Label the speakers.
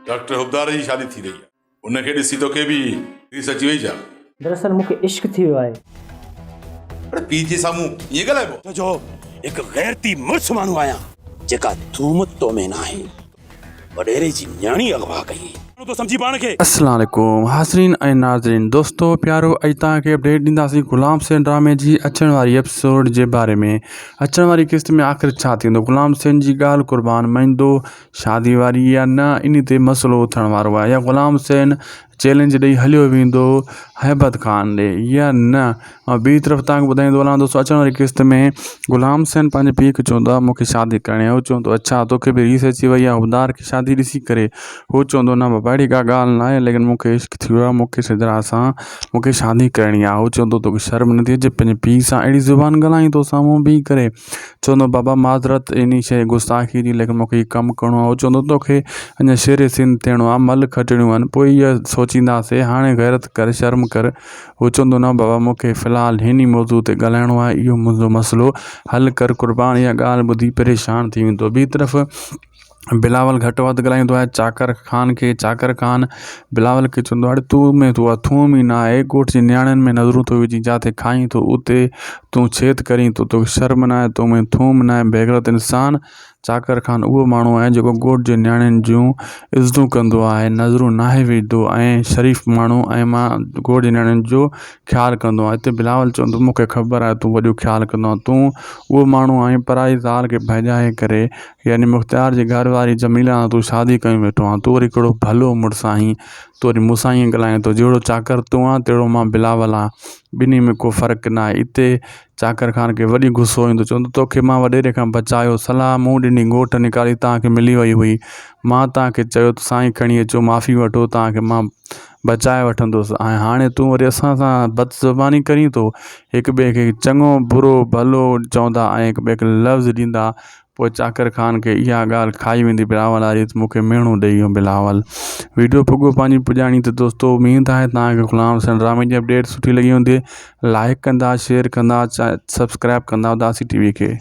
Speaker 1: Doctor حبدار جي شادي ٿي رهي آهي. ان کي ڏسي توکي به ريس اچي وئي ڇا؟
Speaker 2: دراصل مون کي عشق ٿي ويو آهي.
Speaker 1: اڙي پيء جي سامهون ائين ڳالهائبو؟
Speaker 3: ڇو جو هڪ غيرتي مڙس ماڻهو آهيان. جيڪا ٿوم تو ۾ ناهي. وڏيري جي نياڻي اغوا ڪئي. ٿو سمجهي پاڻ کي.
Speaker 4: السلام عليڪم حاضرين ۽ ناظرين دوستو پيارو اڄ توهان کي اپڊيٽ ڏينداسين غلام حسين ڊرامي جي اچڻ واري ايپيسوڊ جي باري ۾ اچڻ واري قسط ۾ آخر ڇا ٿيندو غلام حسين جي ڳالهه قربان مڃندو شادي واري يا نه انهي تي مسئلو اٿڻ وارو آهي يا غلام حسين چئلينج ڏئي هليو ويندو هيبت خان ڏي يا نه ۽ ٻي طرف توهان کي ٻڌائيندو هلان دوستو اچڻ واري قسط ۾ غلام حسين پنهنجي پيء کي چوندو آهي مونکي شادي ڪرڻي آهي هو چوندو اڇا توکي به ريس اچي وئي آهي حبدار کي شادي ڏسي ڪري هو چوندو نه بابا اهڙي ڪا ڳالهه نه آهي ليڪن مونکي عشق ٿي ويو آهي مونکي سدرا سان مونکي شادي ڪرڻي آهي هو چوندو توکي شرم نٿي اچي پنهنجي پيء سان اهڙي زبان ڳالهائين ٿو سامهون بيهي ڪري چوندو بابا معذرت انهي شيء گستاخي جي ليڪن مونکي هي ڪم ڪرڻو آهي هو چوندو توکي اڃا شير سنڌ ٿيڻو آهي مل کٽڻيون آهن پوء اها سوچينداسي هاڻي غيرت ڪر شرم ڪر هو چوندو نه بابا مونکي في الحال هن ئي موضوع تي ڳالهائڻو آهي اهو منهنجو مسئلو حل ڪر قربان اها ڳالهه ٻڌي پريشان ٿي ويندو ٻي طرف بلاول گهٽ وڌ ڳالهائيندو آهي چاڪر خان کي چاڪر خان بلاول کي چوندو آهي تو ۾ تو اها ٿوم ئي نه آهي ڳوٺ جي نياڻين ۾ نظرون ٿو وجهين جاتي کائين ٿو اتي تون ڇيت ڪرين ٿو توکي شرم نه آهي تو ۾ ٿوم نه آهي بيغيرت انسان چاڪر خان اهو ماڻهو آهي جيڪو ڳوٺ جي نياڻين جون عزتون ڪندو آهي نظرون ناهي وجهندو ۽ شريف ماڻهو ۽ مان ڳوٺ جي نياڻين جو خيال ڪندو آهيان هتي بلاول چوندو مون کي خبر آهي تون وڏو خيال ڪندو آهين تون اهو ماڻهو آهين پرائي زال کي ڀڄائي ڪري يعني مختيار جي گهر واري جميلا سان تون شادي ڪيون ويٺو آهين تون وري ڪهڙو ڀلو مڙس آهين تون وري مون سان ائين ڳالهائين ٿو جهڙو چاڪر تون آهين تهڙو مان بلاول آهيان ٻنهي ۾ ڪو فرق نه آهي اتي چاڪر خان کي وڏي غصو ايندو چوندو توکي مان وڏيري کان بچايو صلاح مون ڏني ڳوٺ نڪاري توهان کي ملي وئي هئي مان توهان کي چيو ته سائين کڻي اچو معافي وٺو توهان کي مان بچائي وٺندس ۽ هاڻي تون وري اسان سان بد زباني ڪرين ٿو هڪ ٻئي کي چڱو برو ڀلو چوندا ۽ هڪ ٻئي کي لفظ ڏيندا پوء چاڪر خان کي اها ڳالهه کائي ويندي بلاول واري ته مون کي ميڻو ڏئي ويو بلاول ويڊيو پڳو پنهنجي پڄاڻي تي دوستو اميد آهي توهان کي غلام حسين ڊرامي جي اپڊيٽ سٺي لڳي هوندي لائڪ ڪندا شيئر ڪندا سبسڪرائب ڪندا اداسي ٽي وي کي.